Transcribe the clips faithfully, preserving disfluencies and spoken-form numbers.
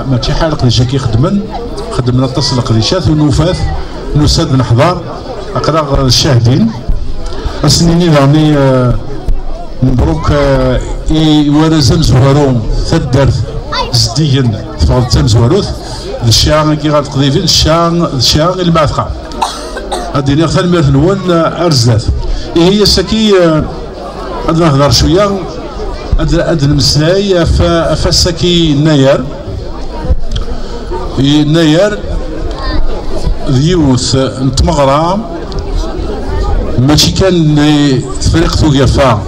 Mačči ḥal leqdicat i xeddmen, xeddmen aṭas n leqdicat, ur nufa-t, nusa-d neḥḍer, aql-aɣ d ccahdin. Ad sen-nini daɣen i, eh, mebruk, eh, i warraz amezwaru, taddart zeddigen teffeɣ-d d tamezwarut, d cca-agi ɣer teqdibin, d cca, d cca i lmeɛteqa. Ad d-iniɣ tanemmirt-nwen, eh, ar zdat. Ihi ass-agi, eh, ad nehḍer cwiya, ad, ad nemmeslay ɣef, ɣef wass-agi yennayer. Yennayer d yiwet n tmeɣra, mačči kan n Tefriqt Ugafa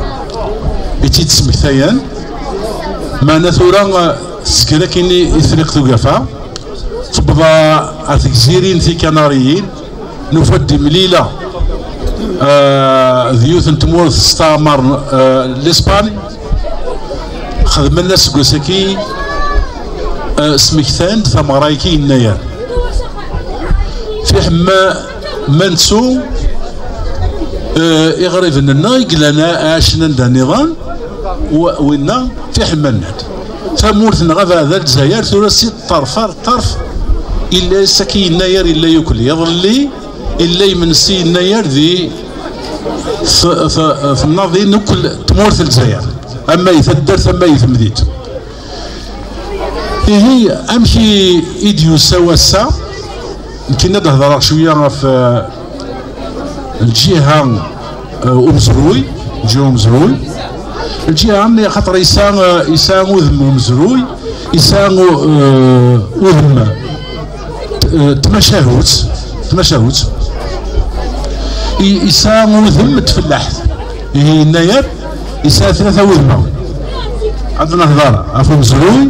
i tt-id-smektayen, meɛna tura tezger akkin i Tefriqt Ugafa, tebḍa ɣer tegzirin tikanariyin, nufa-d imlila, eh, d yiwet n tmurt testeɛmer, eh, Lispañ. Xedmen aseggas-agi, eh, smektan-d tameɣra-agi yennayer. Fiḥ ma, ma nettu, eh, iɣriben-nneɣ i yellan ɛacen anda nniḍen, w-, winna fiḥ ma nnan. Tamurt-nneɣ abeɛda Lezzayer tura si ṭṭerf ar ṭṭerf, illa ass-agi yennayer, illa yukel iḍelli, illa imensi yennayer di t-, t-, tnaḍin akk tmurt n Lezzayer, ama i taddart ama i temdint. Ihi, amek i, i d-yusa wass-a? Nekkin ad d-hedreɣ cwiya ɣef, eh, lǧiha, eh, umezruy, lǧiha umezruy. Lǧiha-nni, axaṭer yesɛa, eh, yesɛa udem umezruy, yesɛa u-, eh, udem, eh, tmacahut, tmacahut. I-, yesɛa udem n tfellaḥt. Ihi yennayer, yesɛa tlata wudmawen. Ad nehder ɣef umezruy,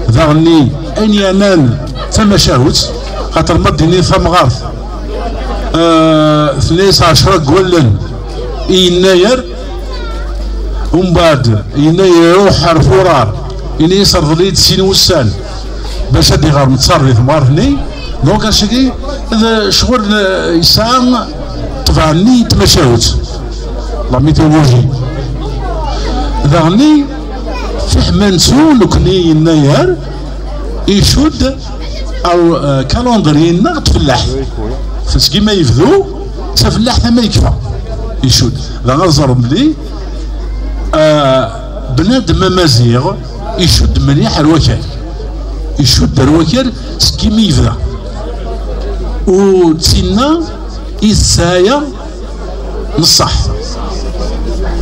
daɣenni ayen yeɛnan tamacahut, xaṭer ma d-nini tamɣart, eh, tenna-yas ɛecra n wallen i yennayer, umbeɛd yennayer iruḥ ar furar, yenna-yas rḍel-iyi-d sin wussan bac ad iɣer nettar di temɣart-nni. Donc, acagi d ccɣel, eh, yesɛa ṭṭbeɛ-nni n tmacahut, la mythologie. Daɣenni, fiḥ ma nettu nekni yennayer icudd ar, eh, calendrier-nneɣ n tfellaḥt. Seg ma yebdu, d tafellaḥt ama yekfa. Icudd. Da ad ẓer belli, eh, bnadem amaziɣ icudd mliḥ ar wakal. Icudd ar wakal seg imi yebda. U d tinna i tesɛaya n ṣṣeḥ.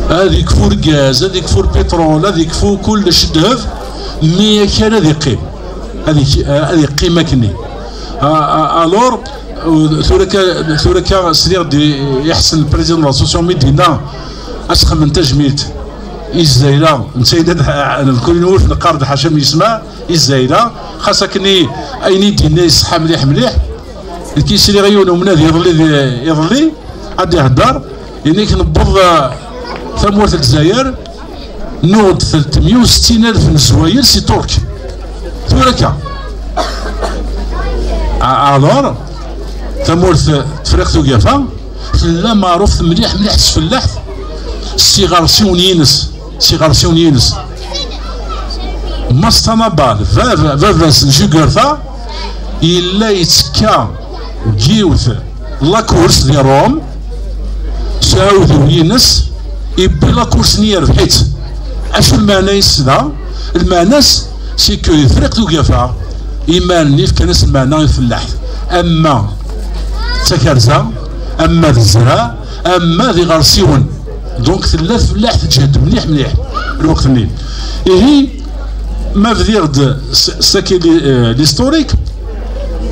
Ad yekfu urgaz, ad yekfu lpiṭrul, ad yekfu kullec ddheb, mi akal ad yeqqim. Ad yek-, ad yeqqim akkenni. A-, a-, alors, tura ka, tura ka sliɣ-d i, i Ḥsen, le président de l'association, mi d-yenna ad s-xedmen tajmilt i Zzayla, netta yenna-d, ha-, nekkni ur t-neqqar-d ḥaca mi yesma, i Zzayla, xas akken i, ayen i d-yenna iṣeḥḥa mliḥ mliḥ. Nekk sliɣ i yiwen umnadi iḍelli di, iḍelli, ad d-ihedder, yenna-k newweḍ, eh, tamurt n Lezzayer, nuɣ-d telt meyya u settin alef n zzwayel si Turk. Tura akka. A-, alors, tamurt, eh, Tefriqt Ugafa, tella meɛruft mliḥ mliḥ s tfellaḥt, s iɣersiwen-ines, s iɣersiwen-ines. Mass Tanabal, bab-, baba-s n Jugurtha, yella yettekka deg yiwet la course di Rome, s uɛudiw-ines, iwwi la course-nni yerbeḥ-itt. Acu lmeɛna-is da? Lmeɛna-s, c'est que Tefriqt Ugafa, imaren-nni fkan-as lmeɛna i tfellaḥt. Ama d takerza, ama d zzreɛ, ama d iɣersiwen. Donc tella tfellaḥt teǧhed mliḥ mliḥ lweqt-nni. Ihi, ma bdiɣ-d s-, saki li-, eh, l'historique,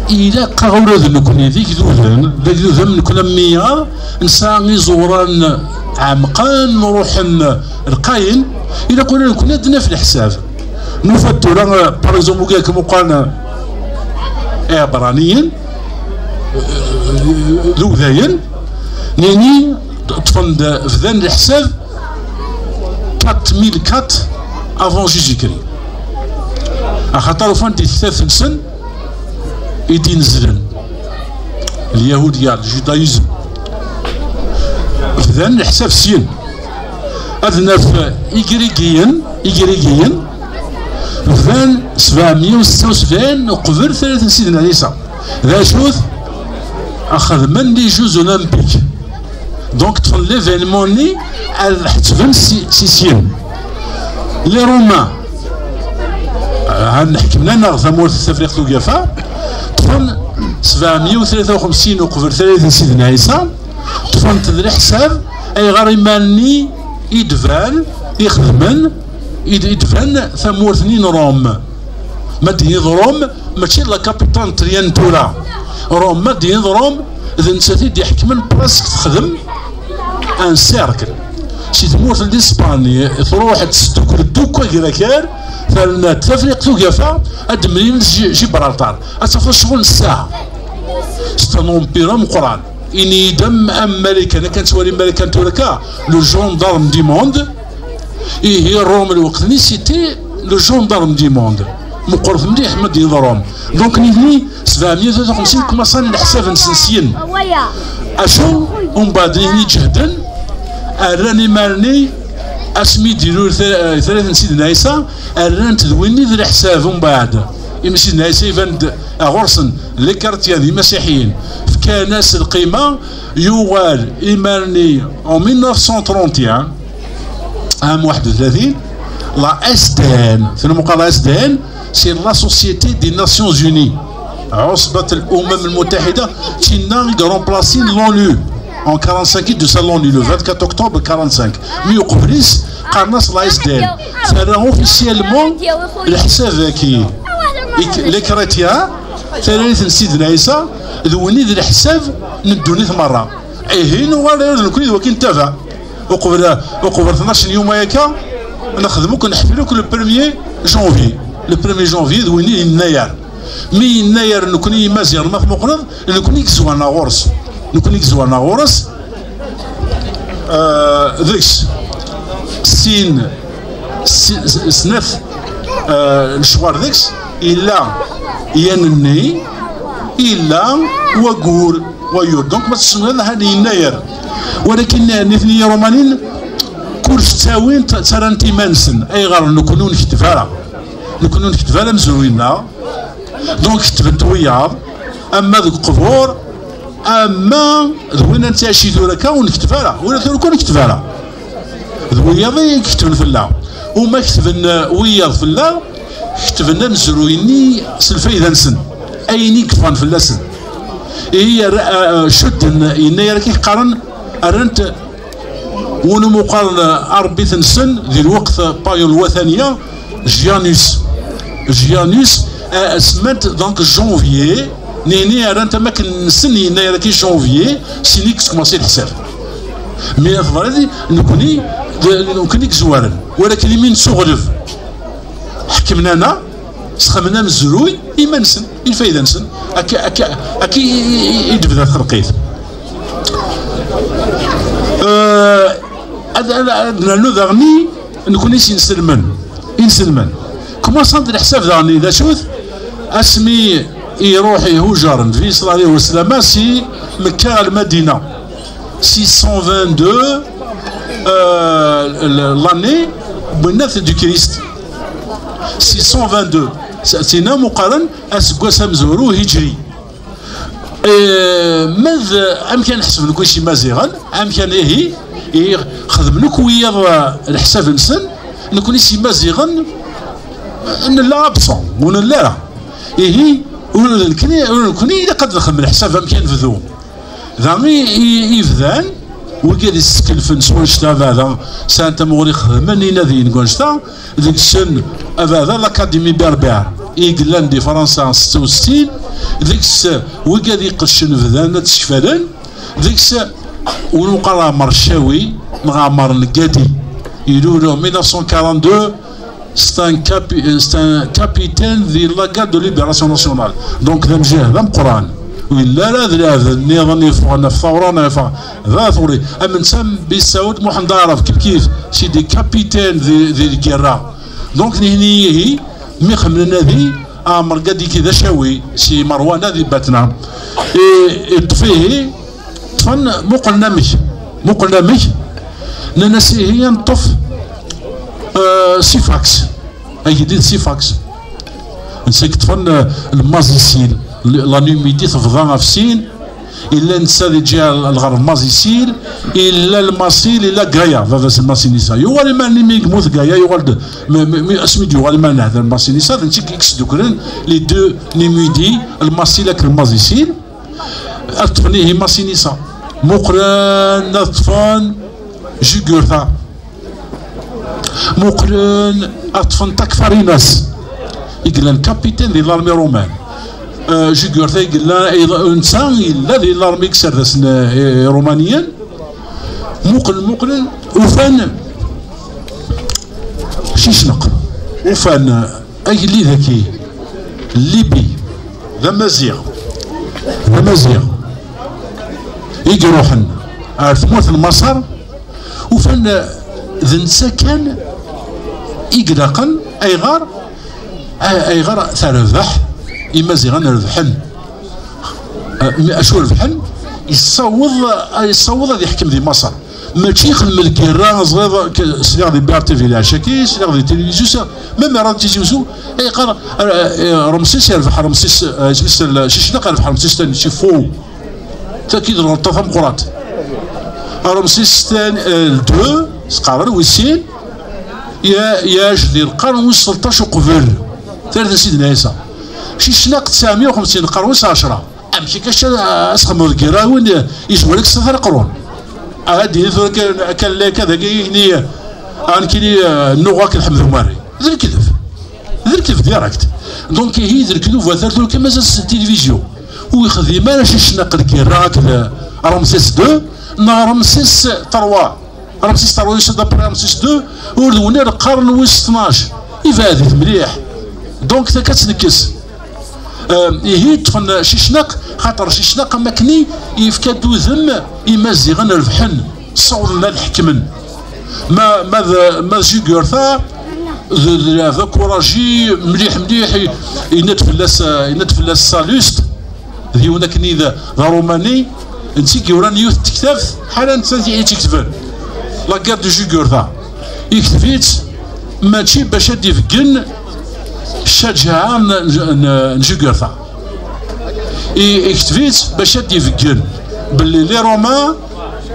ilaq-aɣ ula d nekkni d igduden, d agduden nekkni am wiyaḍ, nesɛa iẓuran ɛemqen, ruḥen lqayen, ilaq ula d nekkni ad d-naf leḥsab. Nufa-d tura, eh, par exemple, wigi akken uqan, eh, Iɛebraniyen, eh, d Udayen, nini ṭṭfen-d, bdan leḥsab quatre mille quatre avant Jésus-Christ. Axaṭer ufan di tektabt-nsen i d-inezlen Lyahudiya, le judaïsme. Bdan leḥsab syin. Ad naf Igrigiyen, Igrigiyen, Bdan sebɛemya u setta u sebɛin uqbel tallit n Sidna Ɛisa. D acu-t? Xedmen les Jeux Olympiques. Donc ṭṭfen l'événement-nni ad ḥettben si, si syin. Les Romains, ah, ḥekmen-aneɣ tamurt n Tafriqt Ugafa, ṭṭfen sebɛemya u tlata u xemsin uqbel tallit n Sidna Ɛisa, ṭṭfen-t d leḥsab ayɣer iman-nni i d-ban, i xedmen, i d-, i d-ban tamurt-nni n Rome. Ma d-tiniḍ Rome, mačči d la capitale n Ṭelyan tura. Rome, ma d-tiniḍ Rome, d nettat i d-iḥekmen presque, texdem un cercle. Si tmurt n Lispani, truḥ ad tesdukkel dukka gar akal, terna-d Tafriqt Ugafa, ad d-mlilen Gi-, Gibraltar. Ad tafeḍ ccɣel n ssaɛa. C'est un empire ameqqran. Ini-yi-d am, am Marikan, akken ttwali Marikan tura akka, le gendarme du monde. Ihi Rome lweqt-nni c'était le gendarme du monde. Meqqret mliḥ ma d-tiniḍ Rome. Donc nitni sebɛemya u tlata u xemsin kmaṣan leḥsab-nsen syin. Acu? Umbeɛd nitni ǧehden, rran iman-nni asmi d-ilul ta-, tallit n Sidna Ɛisa, rran-t d winni d leḥsab umbeɛd. Imi Sidna Ɛisa iban-d ɣur-sen, les chrétiens, d imasiḥiyen, fkan-as lqima, yuɣal iman-nni en mille neuf cent trente et un, ɛam waḥed u tlatin, la S D N, tennum qqar la S D N, c'est la Société des Nations Unies, Ɛusbat al-Umam al-Mutaḥida, tinna i iremplasin l'ONU en quarante-cinq, i d-tusa l'ONU le vingt-quatre octobre quarante-cinq. Mi uqbel-is qqaren-as la S D N, terra officiellement leḥsab-agi. Ik-, les chrétiens, talalit n Sidna Ɛisa, d win i d leḥsab n ddunit merra. Ihi nuɣal d nekni d wakin tabaɛ. Uqbel, uqbel tnac n yuma akka, nexdem akk, neḥfel akk le premier janvier. Le premier janvier d win i yennayer. Mi yennayer nekni Imaziɣen, ma tmuqleḍ, nekni i yezwaren ɣur-s. Nekni i yezwaren ɣur-s. Ah, deg-s sin, si-, s-, snat, ah, lecɣal deg-s, yella yanenni, yella waggur, wayyur. Donc ma tessneḍ ad yennayer. Walakin nitni Iṛumanin kullec ttawin-t, ttarran-t iman-nsen. Ayɣer? Nekni ur nketteb ara. Nekni ur nketteb ara amezruy-nneɣ. Donc ketben-t wiyaḍ, ama deg uqbur, ama d win n tɛici tura akka ur nekteb ara, wala tura ur nekteb ara. D wiyaḍ i iketben fell-aɣ. Uma ketben, uh, wiyaḍ fell-aɣ, ketben amezruy-nni s lfayda-nsen, ayen i yeffɣen fell-asen. Ihi yerra, uh, uh, cudden, yennayer akka i qqaren, rran-t win umi qqaren arbit-nsen di lweqt, payon lwataniya, Janus. Janus, eh, semman-t donc janvier, nini rran-t am akken-nsen yennayer-agi janvier, sini i yettkumaṣi leḥsab. Mi teḍra-d, nekni, d, nekni i yezwaren, walakin imi nettuɣleb, ḥekmen-aneɣ, sxedmen amezruy iman-nsen, i lfayda-nsen, akka, akka, akka i, i, i, i d-tebda txelqit. Eh, ad, ad, ad nernu daɣen i nekni s inselmen. Inselmen. Kmaṣan-d leḥsab daɣen i d acu-t, asmi iruḥ ihujar Nnbi ṣalla Llahu ɛalayhi wa sallam si Mekka ɣer Lmadina. Six cent vingt-deux, euh, l-, l'année, bunnat du Christ. Six cent vingt-deux. Sa-, tina muqaren aseggas amezwaru hijri. Eh, ma d amek ara nḥesben nekni s Imaziɣen, amek ara ihi, ihi xedmen akk wiyaḍ, eh, leḥsab-nsen, nekni s Imaziɣen, eh, nella absent, ur nelli ara. Ihi, ur d nekni, ur d nekni ilaq ad nxedem leḥsab amek ara nebdu. Da i, i, i bdan, wigad iskelfen s wannect-a, abeɛda, sɛan tamuɣli xedmen inadiyen deg wannect-a, deg-sen abeɛda l'Académie Berbère, i yellan di Fransa setta u settin, deg-s wigad iqeccen bdan ad sekfalen, deg-s win uqqar Ɛmer Ccawi, neɣ Ɛmer Negadi, ilul en mille neuf cent quarante-deux, c'est un capi-, euh, c'est un capitaine de la garde de libération nationale. Donc, d amjahed d ameqqran. Ur yelli ara d lɛebd nniḍen yeffɣen ɣef tawra neɣ yeffɣen. D aṭuri. Am netta am Bi Saoud Muḥend Aɛrab, kif kif, c'est des capitaines di, di lgirra. Donc, nihni ihi, mi xemnen adi, Ɛmer Gadi ki d acawi, si Merwana di Batna. I, iṭṭef ihi, ṭṭfen, muqlen amek, muqlen amek, nnan-as ihi ad neṭṭef, euh, si fax. Agdid si fax. Netta i yeṭṭfen, eh, lmaẓisil. La Numidie tebḍa ɣef sin. Illa netta di ǧiha lɣerb maẓisil. Illa lmasil, illa Gaya, baba-s n Masinisa. Yuɣal imaren mi yemmut Gaya, yuɣal-d, mi, mi, mi, asmi d-yuɣal imaren hder Masinisa, d netta i yesdukren les deux Numidie, lmasil akked lmaẓisil. Ad ṭṭfen ihi Masinisa. Muqlen ad ṭṭfen Jugurtha. Muqlen ad ṭṭfen Takfarinas, i yellan capitaine di l'armée romaine. Euh, Jugurtha i yellan, i, netta yella di l'armée iserdasen, euh, irumaniyen. Muqlen, muqlen, ufan Cicneq. Ufan, euh, agellid-agi, Libi, d amaziɣ, d amaziɣ i iruḥen ar tmurt n Maṣer, ufan d netta kan i ilaqen. Ayɣer? A-, ayɣer terbeḥ? Imaziɣen rebḥen. A, mi-, acu rebḥen? Yessaweḍ, yessaweḍ ad iḥkem di Maṣer. Mačči ixdem lgirra, ẓriɣ, k-, sliɣ di B R T V leɛca-agi, sliɣ di tilivizyu, sliɣ, même ara Tizi Uzzu, ayɣer, eh, eh, Ramsis yerbeḥ, Ramsis, eh, isem-is l-, Cicnaq yerbeḥ Ramsis tani, c'est faux. Tagi d lɣelṭa tameqqrant. Ramsis tani, eh, deux, s-qqaren, wis sin, ya-, yac di lqern wis tleṭṭac uqbel. Tarda n Sidna Ɛisa. Cicnaq tesɛemya u xemsin, lqern wis ɛecra. Amek akka, asxedmeḍ deg ira win yezwar-ik s tlata leqrun? Ad d-yini tura kan, kan laka dagi, yini, a nekkini, eh, nuɣ-ak Lḥemd Umarri. D lekdeb. D lekdeb direct. Donc, ihi, d lekdeb, wa tura kan mazal s tilivizyu. Ur yexdim ara Cicnaq deg ira akked Ramsès deux, neɣ Ramsès trois. Ramsès terwa, d'après Ramsès deux, ur d win ara qqaren wis tnac. Ibeɛd-it mliḥ. Donc, takka ad tt-nekkes. Euh, ihi, ṭṭfen Cicnaq, xaṭer Cicnaq am akken yefka-d udem Imaziɣen rebḥen, ssawḍen ad ḥekmen. Ma, ma d, ma d Jugurtha, d, d, d akuraji mliḥ, mliḥ, i-, yenna-d fell-as, yenna-d fell-as Sallust, d yiwen akken i d, d Arumani, netta i yuran yiwet n tektabt, ḥala netta i tt-iketben. La guerre de Jugurtha. Ikteb-itt mačči bac ad d-ibeggen ccaǧeɛ n, n, n Jugurtha. I-, ikteb-itt bac ad d-ibeggen belli les Romains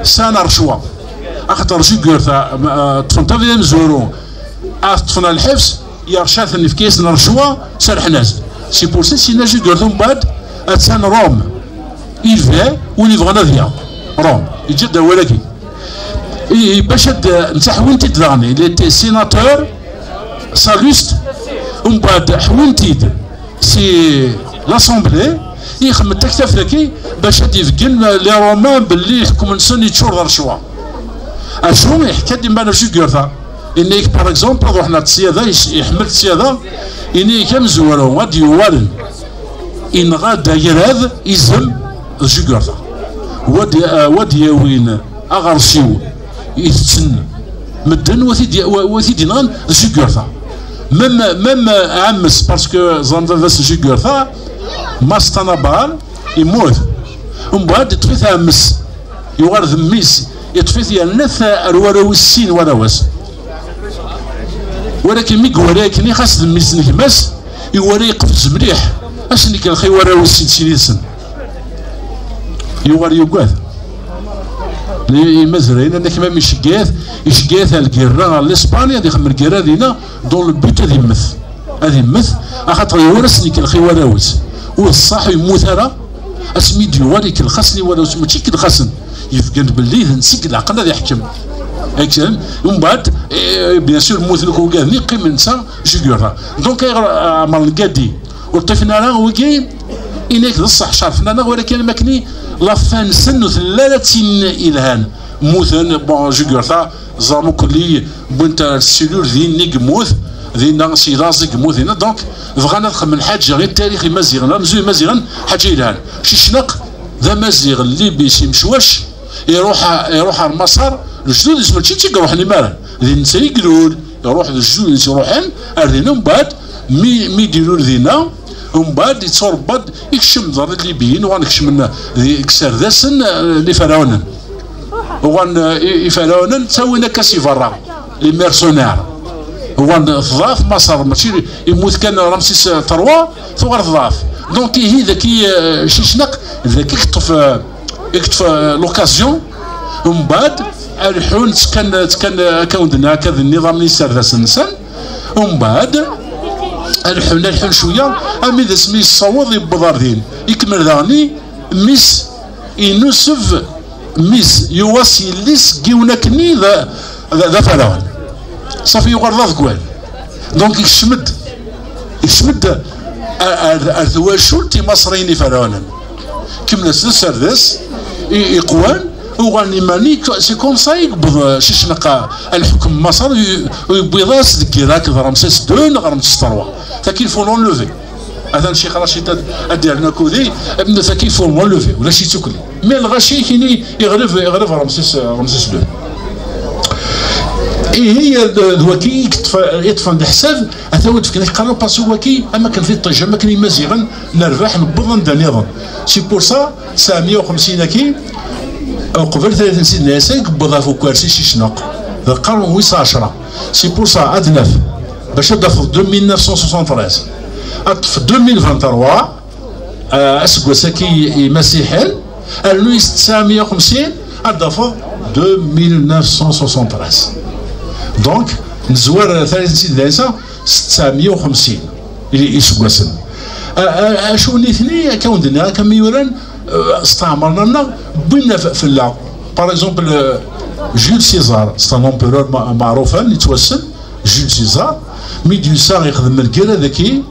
sɛan rrecwa. Axaṭer Jugurtha, eh, ṭṭfen-t abrid amezwaru, ad t-ṭṭfen ɣer lḥebs, yerca-ten, yefka-yasen rrecwa, serrḥen-as-d. C'est pour ça, sina Jugurtha umbeɛd, attan Rome. Iba, win yebɣan ad yaɣ Rome. Yeǧǧa-d awal-agi. I, i, bac ad, netta ḥwin-t-id daɣen, il était sénateur, Sallust, umbeɛd ḥwin-t-id si l'Assemblée, ixemmet taktabt-agi bac ad d-ibeggen les Romains belli lḥekum-nsen yeččur d rrecwa. Acu iḥka-d imana Jugurtha? Yenna-yak, par exemple, ad ruḥen ar tsyada, is-, iḥemmel tsyada, yenna-yak amezwaru ad d-yuɣalen, inɣa-d agrad, izem, d Jugurtha. Wa d-, wa d-yawin aɣersiw itetten medden, wa t-id-, wa, wa t-id-inɣan d Jugurtha. Même, même, euh, ɛemmes, parce que ẓran baba-s Jugurtha, Mass Tanabal, yemmut. Umbeɛd, yeṭṭef-it ɛemmes. Yuɣal d mmi-s, yeṭṭef-it yerna-t ar warraw-is, sin warraw-is. Walakin mi iwala akken, xas d mmi-s n gma-s, iwala yeqfez mliḥ. Ad sen-ikellex i warraw-is sin, sin yid-sen. Yuɣal yugad. Imazrayen, anak ma iceggeɛ-it, iceggeɛ-it ar lgirra, ar l'Espagne, ad ixemmem lgirra dinna, dans le but ad immet. Ad immet, axaṭer iwala ad sen-ikellex i warraw-is. U d ṣṣeḥ, yemmut ara, asmi d-yuɣal ikellex-asen i warraw-is, mačči ikellex-asen. Yefkan-d belli d netta i ilaqen ad iḥkem. Akken, umbeɛd, eh, bien sûr, mmuten akk wigad-nni, qqimen netta Jugurtha. Donc, ayɣer, eh, ɛemren Gadi? Ur ṭṭifen ara wigi, inak d ṣṣeḥ, cerfen-aneɣ, walakin am akken la fin-nsen ur telli ara d tin ilhan. Mmuten, bon, Jugurtha, ẓram akk-, wwin-t ar cellule, din i yemmut, dinna si laẓ i yemmut, dinna. Donc, bɣan ad xedmen lḥaǧa i tarix Imaziɣen, amzun Imaziɣen, ḥaǧa yelhan. Cicnaq d Amaziɣ, Libi, si Mecwac, iruḥ, iruḥ ar Maṣer, lejdud-is mačči d tin i iruḥen imaren, d netta i ilul, iruḥ d lejdud-is iruḥen ar dinna, mbeɛd mi, mi d-ilul dinna, mbeɛd yetturebba-d, ikcem d Libiyin, uɣalen kecmen di, deg iserdasen, eh, n Iferɛunen. Uɣalen, eh, i, Iferɛunen ttawin akka si berra, les mercenaires. Wan tḍeɛf Maṣer, mačči yemmut kan Ramsis trois, tuɣal tḍeɛf. Donc ihi daki, euh, Cicnaq, daki yeṭṭef, euh, yeṭṭef, euh, l'occasion. Umbeɛd, ad ḥun, ttekkan, ttekkan, akka wen-d-nniɣ, akka d nniḍam n yiserdasen-nsen. Umbeɛd, ad ḥun, ad ḥun cwiya, armi d asmi yessaweḍ yewweḍ ar din. Ikemmel daɣen, mmi-s inusef, mmi-s yuɣ-as yelli-s n yiwen akkenni d, d, d aferɛun. Safi yuɣal d aḍeggal. Donc ikcem-d, ikcem-d ar, ar, ar twacult imaṣriyen iferɛunen. Kemmlet d aserdas i, iqwan, uɣalen iman-i, c'est comme ça i yewweḍ, euh, Cicnaq a, a lḥukm n Maṣer, u, u yewwiḍ-as deg Irak d Ramsès deux neɣ Ramsès trois. Tagi il faut l'enlever. Atan Ccix Racid ad, ad d-yernu akudi, tagi il faut l'enlever, ulac ittukli. Mais lɣaci kini iɣleb, iɣleb Ramsès, Ramsès deux. Ihi d, d waki i yeṭṭef-, yeṭṭfen d ḥsab, ata wi d-fken qqaren parce que waki, am akken tiṭij, am akken imaziɣen, nerbeḥ, newweḍ anda nniḍen. C'est pour ça, tesɛemya u xemsin-agi, uqbel tayri n Sidna Ɛisa, i yewweḍ ɣef ukersi Cicnaq. D lqern wis ɛecra. C'est pour ça, ad naf, bac ad d-tafeḍ deux mille neuf cent soixante-treize, ad teṭṭef deux mille vingt-trois, euh, aseggas-agi imasiḥen, rnu-yas tesɛemya u xemsin, ad d-tafeḍ deux mille neuf cent soixante-treize. Donc, nezwar tayri n Sidna Ɛisa s tesɛemya u xemsin i-, iseggasen. A-, a-, acu nitni, akka wen-d-nniɣ, akka mi yuran, eh, steɛmren-aneɣ, wwin f-, fell-aɣ. Par exemple, euh, Jules César, c'est un empereur ma-, maɛrufan, yettwassen, Jules César, mi d-yusa ixdem lgirra daki,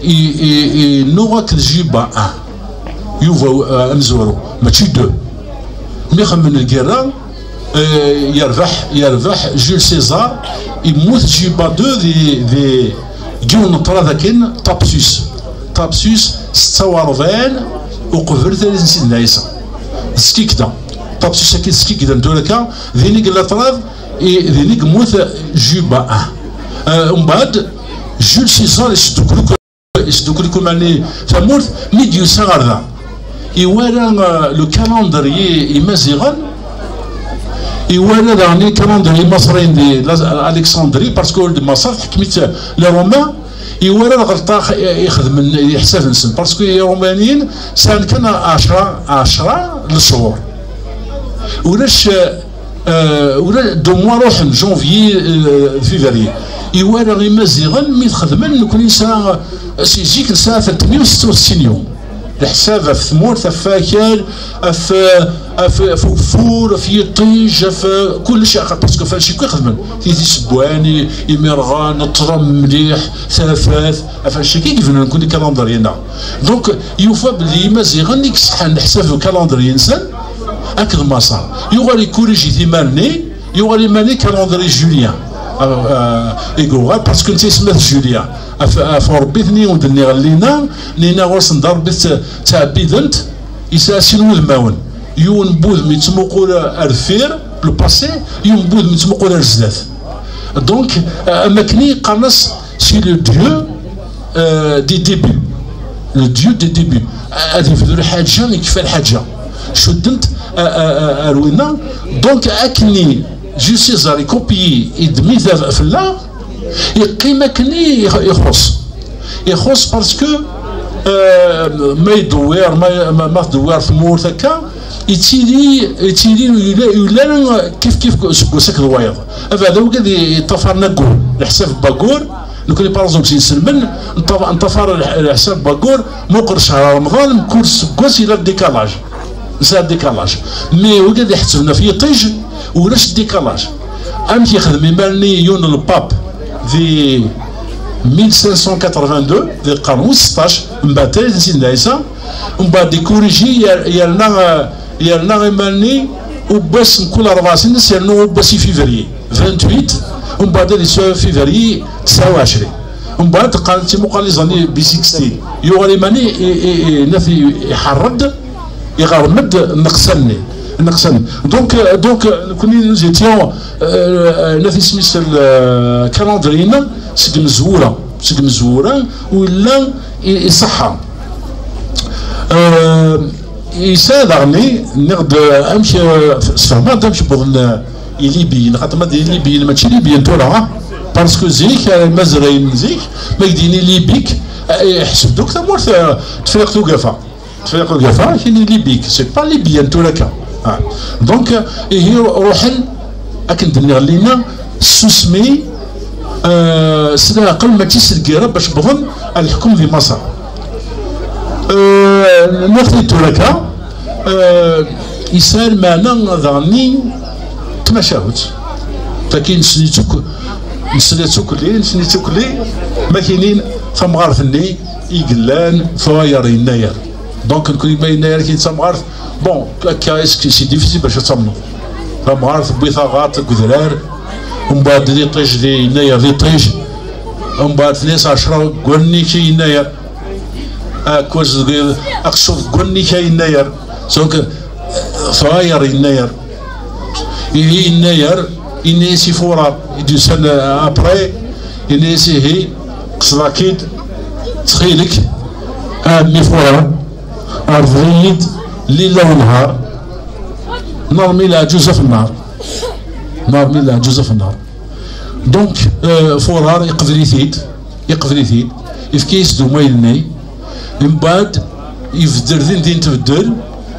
i, i, i, nuɣ akked Juba un. Yuba, euh, amezwaru, mačči deux. Mi xemmen lgirra, euh, yerbeḥ, yerbeḥ Jules César, yemmut Juba deux di, di, deg yiwen n ṭṭrad akin, Thapsus. Thapsus, setta u rebɛin uqbel tayri n Sidna Ɛisa. D Skikda. Thapsus-agi d Skikda n tura akka, din i yella ṭṭrad, i, din i yemmut Juba un. Euh, umbeɛd, Jules César yesdukkel akk, yesdukkel akk iman-nni tamurt, mi d-yusa ɣer da. Iwala, euh, le calendrier imaziɣen, iwala daɣen le calendrier imaṣriyen di la-, Alexandrie, parce que di Maṣer tḥekkem-itt les Romains, iwala lɣelṭa i, i xedmen, i ḥsab-nsen, parce que Iṛumaniyen sɛan kan ɛecra, ɛecra lecɣur. Ulac, euh, ula deux mois ruḥen, janvier, euh, février. Iwala imaziɣen mi t-xedmen, nekni nesɛa, si zik nesɛa tretmya u setta u settin yum. Leḥsab ɣef tmurt, ɣef wakal, ɣef, ɣef, ɣef ugeffur, ɣef yiṭij, ɣef kullec, parce que ɣef annect-agi i xedmen. Tidi isewwan, i-, imirɣan, ṭṭlam mliḥ, tafat, ɣef annect-agi i yebnan nekni calendrier-nneɣ. Donc, yufa belli imaziɣen i yessetḥan leḥsab n calendrier-nsen, akked Maṣer. Yuɣal ikuriji timal-nni, yuɣal iman-i calendrier julien. Euh, euh, i yuɣal, parce que netta isem-as Julien. Af, af Rebbi-ten i wen-d-nniɣ llina, nina ɣur-sen d Rebbi tt-, ttɛebbident, yesɛa sin wudmawen. Yiwen n wudem yettmuqul ar deffir, le passé, yiwen n wudem yettmuqul ar zdat. Donc, euh, am akken i qqaren-as, c'est le Dieu, euh, des débuts. Le Dieu des débuts. Ad yebdu lḥaǧa, yekfa lḥaǧa. Cuddent, euh, euh, euh, ar winna. Donc, akken i Jules César i copier, i d-mit fell-aɣ, yeqqim akken i ix-, ixuṣ. Ixuṣ parce que, euh, ma idewwir, ma, ma, ma tdewwir tmurt akka, yettili, yettili yula, yula kif kif seg wass akked wayeḍ. Abeɛda wigad i-, yeṭṭafaren aggur, leḥsab n waggur, nekni par exemple s inselmen, neṭṭaf-, neṭṭafar leḥ-, leḥsab n waggur, muqel cehṛ Remḍan, mkul seggas yella décalage. Nesɛa décalage. Mais wigad iḥettben ɣef yiṭij, ulac décalage. Amek yexdem imal-nni yiwen n lpap di mille cinq cent quatre-vingt-deux, di lqern wis seṭṭac, mbeɛd tayri n Sidna Ɛisa, mbeɛd ikuriji yer-, yerna, yerna imal-nni ubas mkul rebɛa snin, yernu ubas i février, vingt-huit, mbeɛd ad yesɛu février tesɛa u ɛecrin. Mbeɛd qqaren timuqaliẓa-nni bisextile, yuɣal iman-i, i, i, i, naf i, iḥerr-d, iɣerm-d nneqsa-nni, nneqsa-nni. Donc, euh, donc, euh, nekni nous étions, euh, naf isem-is, euh, calendrier-nneɣ seg mezwura, seg mezwura, u yella i, iṣeḥḥa. Euh, yesɛa daɣen, nniɣ-d, euh, amek, euh, sfehmeɣ-d amek wwḍen, euh, Ilibiyen, xaṭer ma d Ilibiyen, mačči Ilibiyen tura, ah, Parce que zik, eh, imazdayen n zik, ma k-d-yini Libik, eh, iḥseb-d akk tamurt, eh, Tefriqt Ugafa. Tefriqt Ugafa, k-yini Libik, c'est pas libyen tura akka. Ah. Donc, eh, ihi ruḥen, akken d-nniɣ llinna, ssusmi, eh, s leɛqel, mačči s lgirra, bac wwḍen ar leḥkem di Maṣer. Eh, nniɣ-t-id tura akka, eh, yesɛa lmeɛna daɣen-nni d tamacahut. Tagi nessen-itt akk, nessen-itt akk lli, nessen-itt akk lli, ma k-inin tamɣart-nni i yellan Fɣayer Yennayer. Donc, nekkni ma Yennayer kini d tamɣart, bon, akka, est-ce que c'est difficile bac ad tamneḍ? Tamɣart tewwi taɣaṭ deg udrar, mbeɛd d iṭij di Yennayer, d iṭij, mbeɛd tnis ɛecra deg wanni k-, Yennayer. Akwaz deg, aqsud deg wanni k-, Yennayer. Donc, Fɣayer Yennayer. Ihi Yennayer, ini-as i Furar, i d-yusan, euh, après, ini-as ihi, qesdeɣ-k-id, ttxil-k, a ɛemmi Furar, rḍel-iyi-d lila u nehar, nermi leɛǧuz af nnar. Nermi leɛǧuz af nnar. Donc, euh, Furar iqbel-it-id, iqbel-it-id, ifka-yas-d umayel-nni, mbeɛd ibeddel din din tbeddel,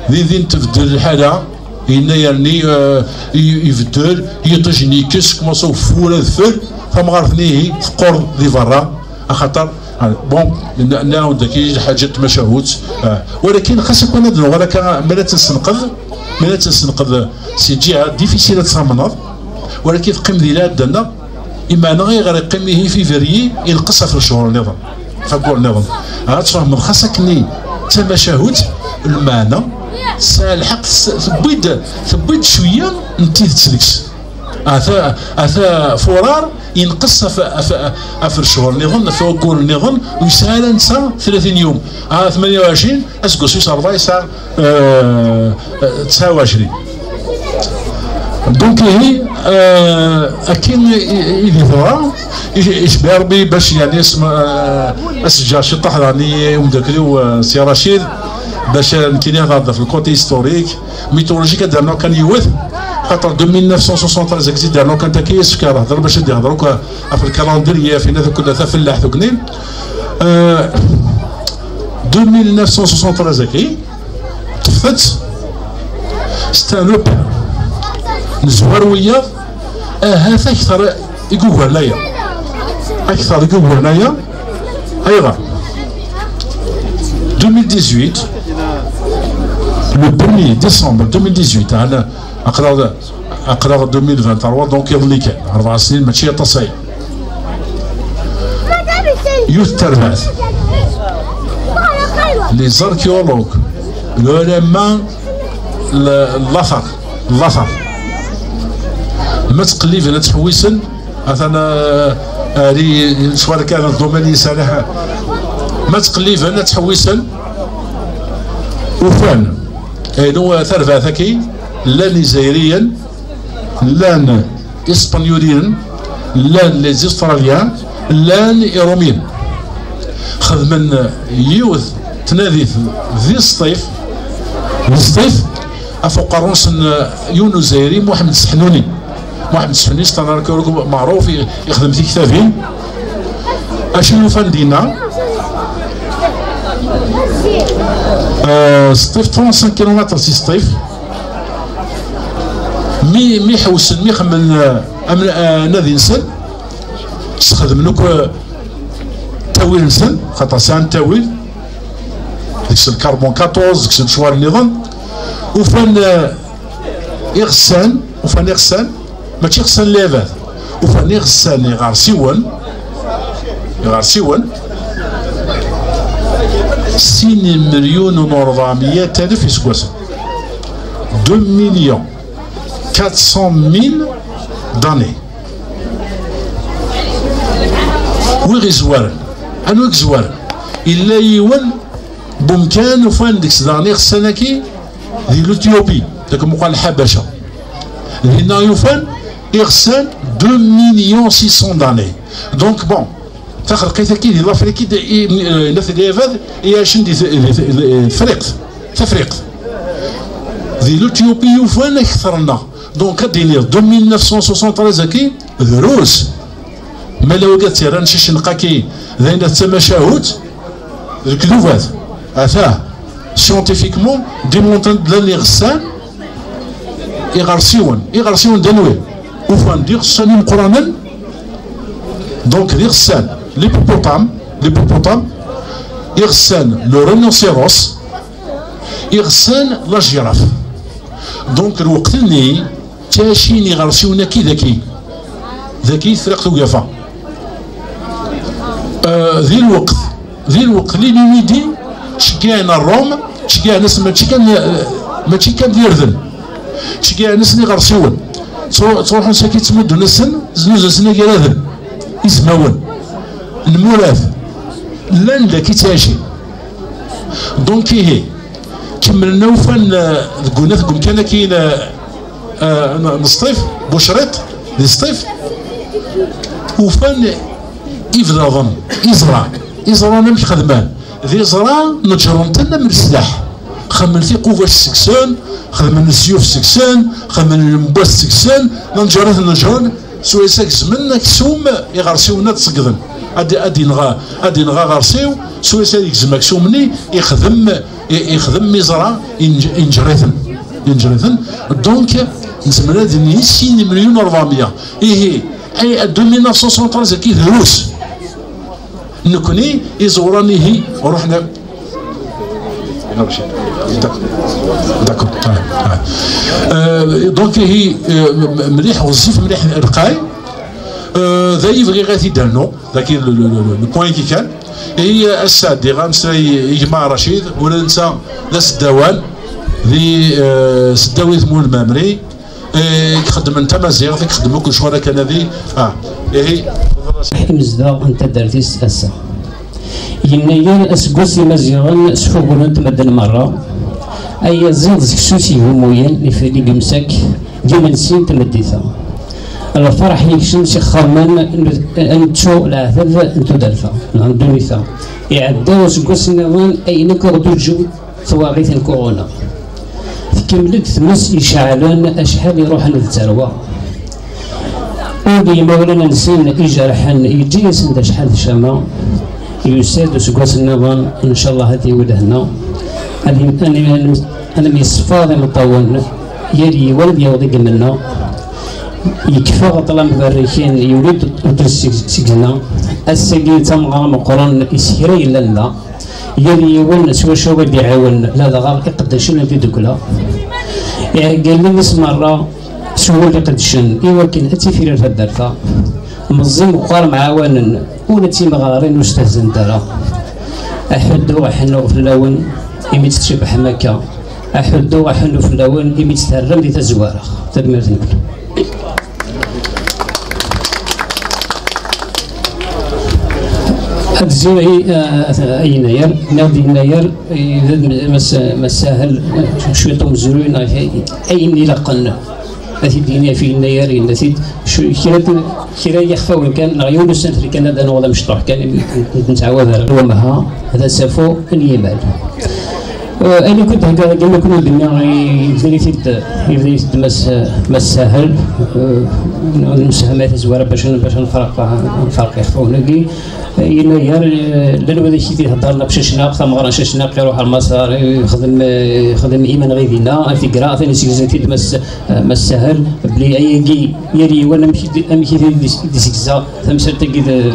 din din tbeddel lḥala, Yennayer-nni, euh, i-, ibeddel, yiṭij-nni yekkes, kmaṣ ufur adfel, tamɣart-nni ihi teqqur di berra, axaṭer, ah, bon, n-, nɛawed daki lḥaǧa n tmacahut, ah, walakin xas akk ad nuɣal akka, mi ara tt-nessenqed, mi ara tt-nessenqed si ǧiha difficile ad tt-tamneḍ, walakin teqqim di lɛadda-nneɣ, imeɛna ayɣer iqqim ihi février ineqqes ɣef lecɣur-nniḍen, ɣef waggur-nniḍen. Ad tfehmeḍ xas akkenni d tamacahut, lmeɛna tesɛa lḥeqq, tes-, tewwi-d, tewwi-d cwiya n tidet deg-s. Ata, ata Furar yenqes ɣef, ɣef, ɣef lecɣur-nniḍen, ɣef waggur-nniḍen, ur yesɛi ara netta tlatin yum. Ah, tmanya u ɛecrin, aseggas wis ṛebɛa yesɛa, euh, euh, tesɛa u ɛecrin. Donc, ihi, euh, akken i, i, i di teḍra, i, icebbi Ṛebbi bac, yeɛni, asma, euh, as-ǧǧeɣ ciṭṭaḥ daɣen i umeddakel-iw, euh, Si Racid, bac, euh, nekkini ad nehder ɣef le côté historique, mythologique, ad d-rnuɣ kan yiwet, xaṭer de mille neuf cent soixante-treize ak-tt-id-rnuɣ kan tagi, yessefk ad hder bac ad d-ihder akk ɣef le calendrier, ɣef yenna akk tafellaḥt akkenni. Euh, de mille neuf cent soixante-treize-agi, ṭṭfet-tt, c'est un repère. Nezwar wiyaḍ, ahat akter i yugaren aya. Akter i yugaren aya. Ayɣer? Deux mille dix-huit, le premier décembre deux mille dix-huit, hein, aql-aɣ, aql-aɣ deux mille vingt-trois, donc iḍelli kan, rebɛa snin, mačči aṭas aya. Yiwet n terbaɛt. Les archéologues, lɛulama n later, n later, ma ttqelliben ad ttḥewwisen, atan, euh, ari lecɣal kan domaine yesɛa. Ma ttqelliben ad ttḥewwisen, ufan, inu, euh, tarbaɛt-agi, llan Izzayriyen, llan Ispenyuliyen, llan les Australiens, llan Iṛumyen. Xedmen yiwet tnadit di Sṭif, di Sṭif, ɣef uqerru-nsen, euh, yiwen Uzzayri, Muḥemmed Seḥnuni. Muḥemmed Seḥnuni, c'est un archéologue meɛruf, i-, ixdem tiktabin. Acu yufan dinna? Euh, Sṭif, trente-cinq kilomètres si Sṭif. Mi, mi ḥewsen, mi xemmen, euh, am-, euh, anadi-nsen, sxedmen akk, euh, ttawil-nsen, xaṭer sɛan ttawil, deg-s le carbone quatorze, deg-s lecɣal nniḍen, ufan, euh, iɣessan, ufan iɣessan, mačči iɣessan n lɛibad, ufan iɣessan iɣersiwen, iɣersiwen, sin melyun u ṛebɛemya alef iseggasen, deux millions quatre cent mille d'années. Wi ɣ-izwaren? Anwa i yezwaren? Illa yiwen n umkan ufan deg-s daɣen iɣessan-agi di l'Éthiopie, deg meqqar Lḥabaca. Dinna yufan iɣessan deux millions six cents d'années. Donc, bon, taxelqit-agi di l'Afrique, i, i, i, i, i, i, Tafriqt. Tafriqt. Di l'Éthiopie yufan akter-nneɣ. Donc, ad d-iniḍ, de mille neuf cent soixante-treize-agi, drus. Ma la wigad tt-yerran cicinqaki d ayen d tamacahut, lekdubat. Atah, scientifiquement, démontré-d llan iɣessan, iɣersiwen, iɣersiwen d anwi? Ufan-d iɣessan imeqqranen, donc d iɣessan, l'hippopotame, l'hippopotame, iɣessan le rhinocéros, iɣessan la girafe. Donc lweqt-nni ttɛicin iɣersiwen-agi daki, daki Tefriqt Ugafa. Euh, di lweqt, di lweqt li Numidi ttceggiɛen ar Rome, ttceggiɛen-as mačči kan, mačči kan d irden, ttceggiɛen-asen iɣersiwen. Ttru-, ttruḥun saki ttmuddun-asen, znuzen-asen agaraden, izmawen, lmurat, llan daki ttɛicin. Donc ihi, kemmlen ufan, euh, deg unat deg umkan-agi n, euh, n, n Sṭif, Bucriṭ, di Sṭif, ufan ibdaḍen, iẓra, iẓra amek xedmen, d iẓra neǧren-ten am leslaḥ, xedmen tiqubac seg-sen, xedmen lesyuf seg-sen, xedmen lemwas seg-sen, neǧren-ten neǧren, swayes ad gezmen aksum, iɣersiwen ad ṣeggden. Ad, ad inɣa, ad inɣa aɣersiw, swayes ad yegzem aksum-nni, ixdem, i-, ixdem iẓra, inj-, inǧer-iten. Inǧer-iten. Donc, nezmer ad nini sin melyun u rebɛemya. Ihi, ay, deux mille neuf cent soixante-treize-agi drus. Nekni, iẓewran ihi, ruḥen. D'accord. Ah, ah. Euh, donc, ihi, euh, m-, mliḥ, ɣezzif, mliḥ, lqay. Euh, d ayen bɣiɣ ad t-id-rnuɣ, dagi le, le, le, le point qui kan. Ihi, ass-a, ddiɣ ameslay i gma Racid, ula d netta d aseddawan, di, euh, Seddaw Itmun Lmamri. Eh, i ixeddmen tamaziɣt, i ixeddmen akk lecɣal akanadi. Ah, ihi. Imezdaɣ n taddart-is ass-a. Yennayer aseggas imaziɣen sfuguren-t medden merra. Ayaziḍ seksu s igumuyen, ifri deg umsak, d imensi n tmeddit-a. Lferḥ yekcem s ixxamen, n-, nettu leɛtab n tudert-a, neɣ n ddunit-a. Iɛedda useggas nniḍen, ayen akk ɣ-d-uǧǧew twaɣit n Corona. Tkemmel-d tmes iceɛlen acḥal iruḥen d tarwa. Ul n yimawlan-nsen ijerḥen yeǧǧa-yasen-d acḥal d ccama. Yusa-d useggas nniḍen, ncallah ad t-yawi lehna. Ad yem-, ad yem-, ad nemyesfar imeṭṭawen, yal yiwen ad yaweḍ i imenna. Yekfa ṭṭlam berrikin, yuli-d uṭṭun seg-, seg-, seg-, seg-, ass-agi d tameɣra meqqren, isekra yellan da. Yal yiwen s wacu i d-iɛiwen, ladɣa iqeddacen n tiddukla. Iɛeggalen-is merra s wul iqeddcen i wakken ad tifrir taddart-a. Meẓẓi meqqar mɛawanen, ula d timeɣrin ur stehzant ara. Aḥuddu aḥennu fell-awen imi tt-tcebḥem akka. Aḥuddu aḥennu fell-awen imi tt-terram di tazwara. Tanemmirt-nwen. Ad ziɣ i, eh, a Yennayer, nniɣ-d Yennayer, eh, d Mass, Mass Sahel, eh, cwiṭ umezruy, neɣ ayen ilaqen. Ad t-id-yini ɣef Yennayer, yenna-t-id, cwi-, kra n, kra n yixfawen kan, neɣ yiwen usentel kan, ad d-nuɣ d amecṭuḥ kan, ur nettɛawad ara. Wamha, d asafu n yimal. Eh, ayen akk i d-theggaḍ dagi, akken ur d-nniɣ, yebda-yi-t-id, yebda-yi-t-id Mass, Mass Sahel, eh, nemsehmay tazwara bac, bac nferq, nferq ixfawen-agi. Eh, Yennayer, eh, llan wid i k-id-iheddren ɣef Cacnaq, tameɣra n Cacnaq, iruḥ ar Maṣer, ixdem, eh, ixdem imenɣi dinna, ar tigra, atan isegza-t-id Mass, eh, Mass Sahel, belli ayagi, yal yiwen amek i d-, amek i d-, d-isegza tamsalt-agi d,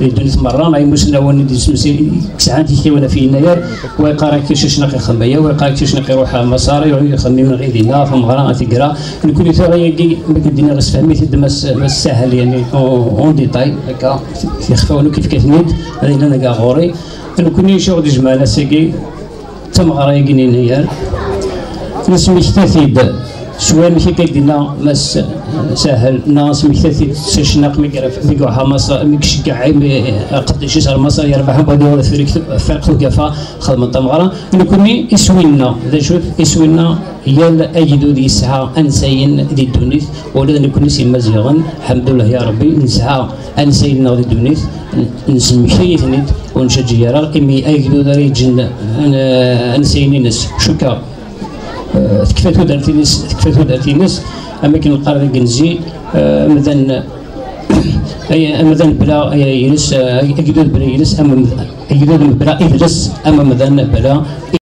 di ddunit merra, ay imusnawen i d-yesmesay, sɛan tiktiwin ɣef Yennayer, wa yeqqar-ak Cacnaq ixdem aya, wa yeqqar-ak Cacnaq iruḥ ar Maṣer, iruḥ ixdem imenɣi dinna, tameɣra, ar tigra. Nekkni tura ayagi, mi k-d-nniɣ, isefhem-it-id Mass, Mass Sahel, yani, en, en détail, akka, tixfawen akk yefka-ten-id, ad yellan deg ɣur-i. Nekkni acu ɣ-d-ijemɛen ass-agi, d tameɣra-agi n Yennayer. Nesmekta-t-id s wamek akka i d-yenna Mass Sahel, neɣ nesmekta-t-id s Cacnaq mi ira-, mi iruḥ ar Maṣer, mi iceggeɛ imi, aqeddac-is ar Maṣer, yerbeḥ, wali ɣer Tefriqt, Tefriqt Ugafa, xedmen tameɣra. Nekkni iswi-nneɣ, d acu-t iswi-nneɣ? Yal agdud yesɛa ansayen di ddunit, ula d nekkni s Imaziɣen, ḥemdullah ya Rebbi, nesɛa ansayen-nneɣ di ddunit, n-, nesmekta-yi-ten-id, ur ncaǧǧi ara, imi agdud ara yeǧǧen, eh, ansayen-ines, cukkeɣ, eh, tekfa tudert-ines, tekfa tudert-ines, am akken neqqar deg inzi, eh, amdan Ay amdan bla, ay, iles, ay, agdud bla iles, am amd-, agdud bla idles, am amdan bla